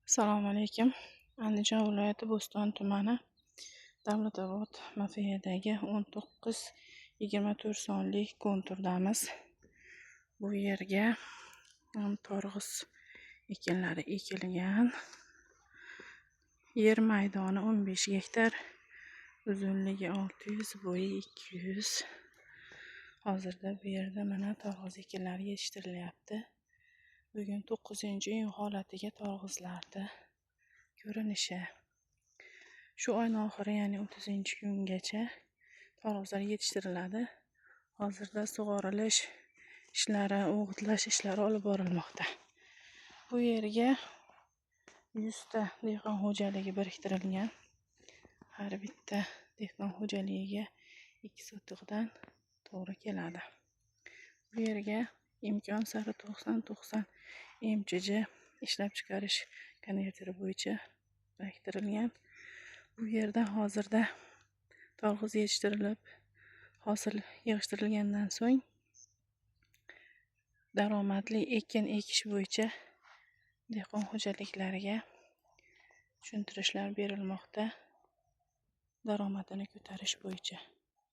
Assalomu alaykum. Andijon viloyati Bo'ston tumani Davlatobod mafiyadagi 19-24 sonli konturdamiz. Bu yerga torg'iz ekinlari ekilgan. Yer maydoni 15 gektar, uzunligi 600, bo'yi 200. Hozirda bu yerda mana torg'iz ekinlari yetishtirilyapti. Bugun 9-iyun holatiga torg'izlarni ko'rinishi. Shu oyning oxiri, ya'ni 30-iyungacha torg'izlar yetishtiriladi. Hozirda sug'orilish ishlari, o'g'itlash ishlari olib borilmoqda. Bu yerga 100 ta dehqon xo'jaligi biriktirilgan. Har bitta dehqon xo'jaligiga 2 sotixdan to'g'ri keladi. Bu yerga imkon sari 90-90 MChJ ishlab chiqarish konverteri bo'yicha biriktirilgan. Bu yerda hozirda torg'iz yetishtirilib, hosil yig'ishtirilgandan so'ng daromadli ekin ekish bo'yicha dehqon xo'jaliklariga tushuntirishlar berilmoqda, daromadini ko'tarish bo'yicha.